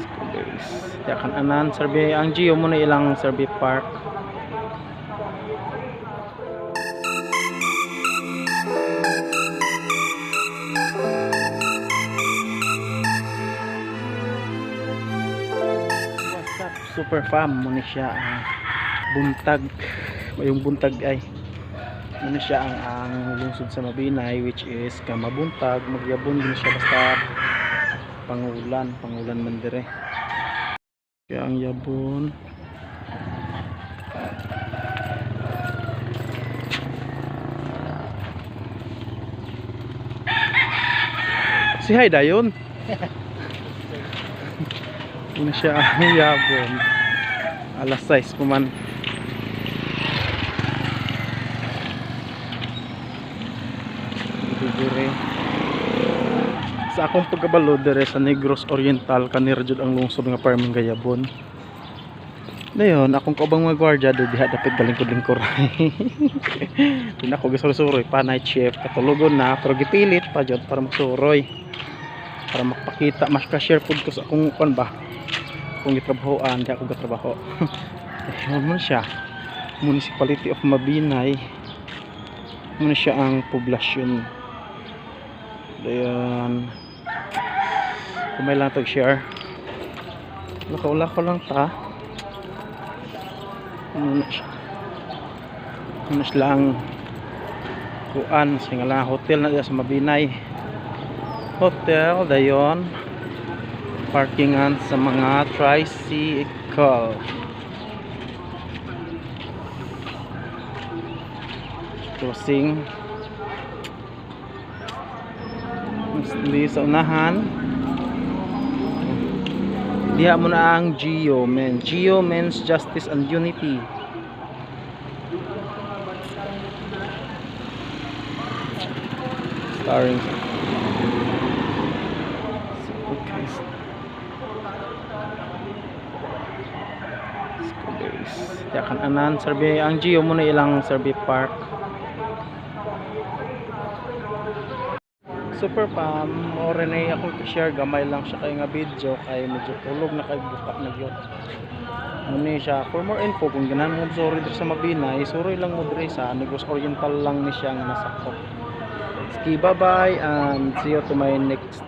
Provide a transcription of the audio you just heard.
School base. Kaya kan anan survey ang Geo mo na ilang survey park. What's up, super fam? Muna siya ang buntag. Yung buntag ay muna siya ang lungsod sa Mabinay, which is kamabuntag, magyabon din siya basta pangulan, pangulan man dire. Kaya ang yabon. Si hi dayon. Muna siya ang yabon. Alas 6 pa man. Dire. Sa akong pagkabalo dire sa Negros Oriental kanira jud ang lungsod nga perming gayabon. Dayon akong kaubang mga gwardiya do diha dapit galingkod-lingkor. Di na ako gisuroy pa, night shift katulogon na pero gipilit pa jud para magsuroy. Para makapakita mas ka-share pud ko sa akong kuan ba. Kung gitrabahoan, di ako gatrabaho. Ayun man siya. Municipality of Mabinay. Muna siya ang poblasyon. Dayon. Kumay lang tag share. Nakaula ko lang ta. Ano na siya? Ano sila ang kuan sa nga lang hotel na diya sa Mabinay. Hotel dayon. Parkingan sa mga tricycle. Crossing. Hindi sa unahan. Diha mo na ang Geo Men. Geo means Justice and Unity. Starring. Okay. School base. Diha kan anan survey ang Geo mo na ilang survey park. Super pam, more na akong share gamay lang siya kay nga video kay medyo tulog na kay buka na gyud. Muna siya for more info kung ganahan mo sorry diri sa Mabinay, suroy lang mo diri sa Negros Oriental lang ni siya nga nasakop. Ski, bye bye and see you to my next